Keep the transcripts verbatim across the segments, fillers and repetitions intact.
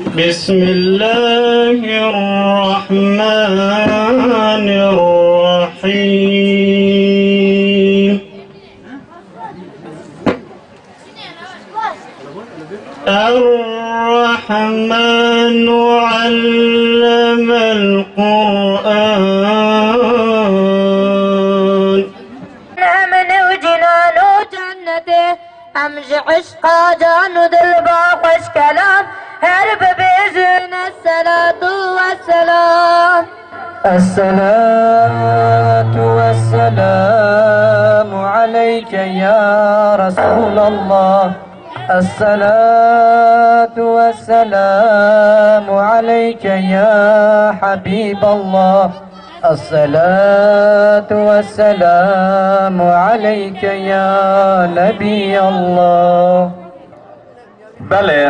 بسم الله الرحمن الرحيم. الرحمن علم القرآن. Em ê û cinan û cennetê, em ji eşqa can û dil ba xweş kelam, her bibêjin esselatu vesselam. الصلاة والسلام عليك يا رسول الله. الصلاة والسلام عليك يا حبيب الله. الصلاة والسلام عليك يا نبي الله. Belê,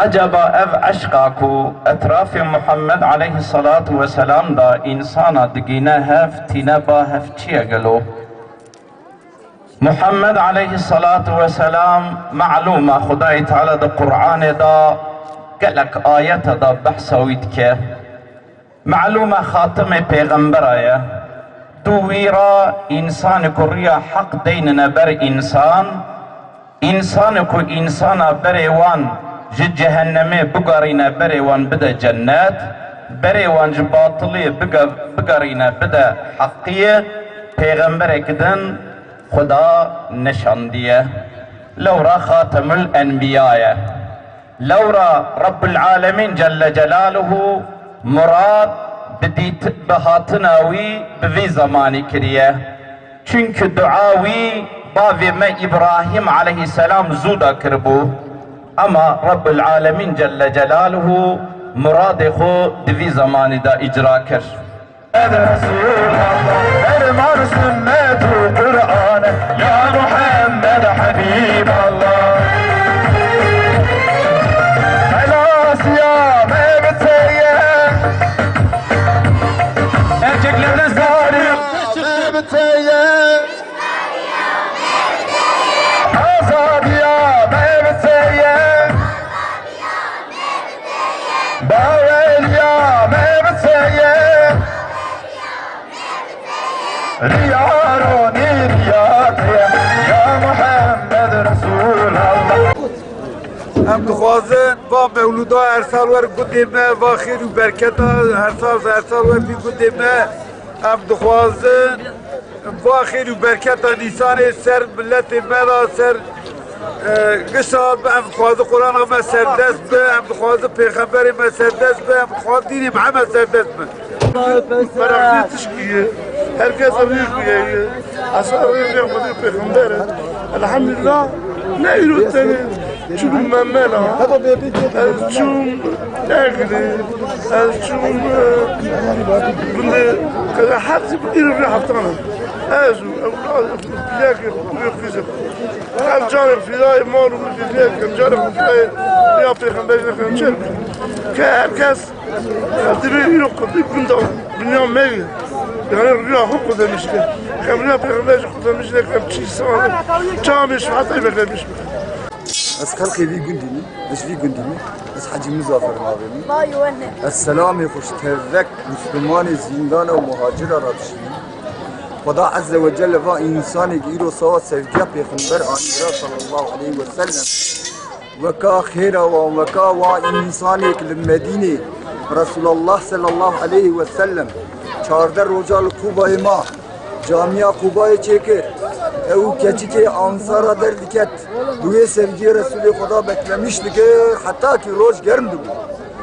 ecaba ev eşqa ku etrafê Muhammed aleyhissalatu vesselam da însana digîne hev, tîne ba hev çi ye gelo? Muhammed aleyhissalatu vesselam, malûm e, Xwedayê Teala di Qur'anê de gelek ayete de behsa wî dike. Malûm e, xatimê pêxembera ye. Dû wî re însanê ku riya heq deynine ber însan, însanê ku însana berê wan ji cehennemê bigarîne, berê wan bide cennet, berê wan ji batiliyê bige-, bigarîne bide heqiyê, pêxemberek din Xuda nişandiye. Lewra Xatemul Enbiya ye. Lewra Rabbul Alemîn Celle Celaluhu murad bi dît-, bi hatina wî bi vî zemanî kiriye. Çunku dua wî bavê me Îbrahîm aleyhisselam zû da kiribû. Ema Rabbul Alemîn Celle Celaluhu muradê xwe di vî zemanî de îcra kir. Muhammed Resulallah, ferman sünnet û Qur'an, ya Muhammed Habiballah. Xelas ya me biteye. Erkeklerden zar ya me biteye. Azadiya me biteye. Baweriya me biteye. Riya ronî riya te ya Muhammed Resulallah. Em dixwazin va mewlûda her sal wer gundê me, va xêr û berketa her sal, her sal wer bî gundê me. Em dixwazin va xêr û berketa Nîsanê ser miletê me de, ser, e, gişta em dixwazin Qur'ana me serdest be, em dixwazin pêxemberê me serdest be, em dixwazin dînê me heme serdest be. Meraqlî tişkî ye. Her kes rêz bûye ye. Esa rêzê Xwedê pêxember e. Elhamdülillah. Ne îro tenê. Çûbûm Memela. Ez çûm Egri. Ez çûm, e, gundê, e, hepsî îro rê heftan e. Ez û ewladê xwe, pilekê xwe, kurê xwe, qîzê xwe. Em carê xwe fîdayê mal û milkê xwe dikin, carê xwe fîdayê riya pêxemberê nekin, çer bikin. Ke her kes, e, divê îro ku di gunda dinya meyê. Yani riya xwe qudemiş ke. Em riya pêxemberê jî qudemiş nekin, em çi sal, çamê şuhatay me qemiş bikin. Ez xelkê vî gundî me, ez ji vî gundî me, ez Hecî Muzaffer navê min. Vay wene. Ez selamê xwe ji tevek Mislimanê zîndana û muhacira re dişînim. Xweda Ezze ve Celle va însanê îro sawa sevgiya Pêxember anî ra sallallahu aleyhi ve sellem. Weka xêra wan, weka wa însanêk li Medînê Resulallah sallallahu aleyhi ve sellem çardeh roja li Qubayê ma. Camiya Qubayê çêkir. Ew keçikê Ansara derdiket. Bi wê sevgiyê Resulê Xweda beklemiş dikir, heta ki roj germ dibû.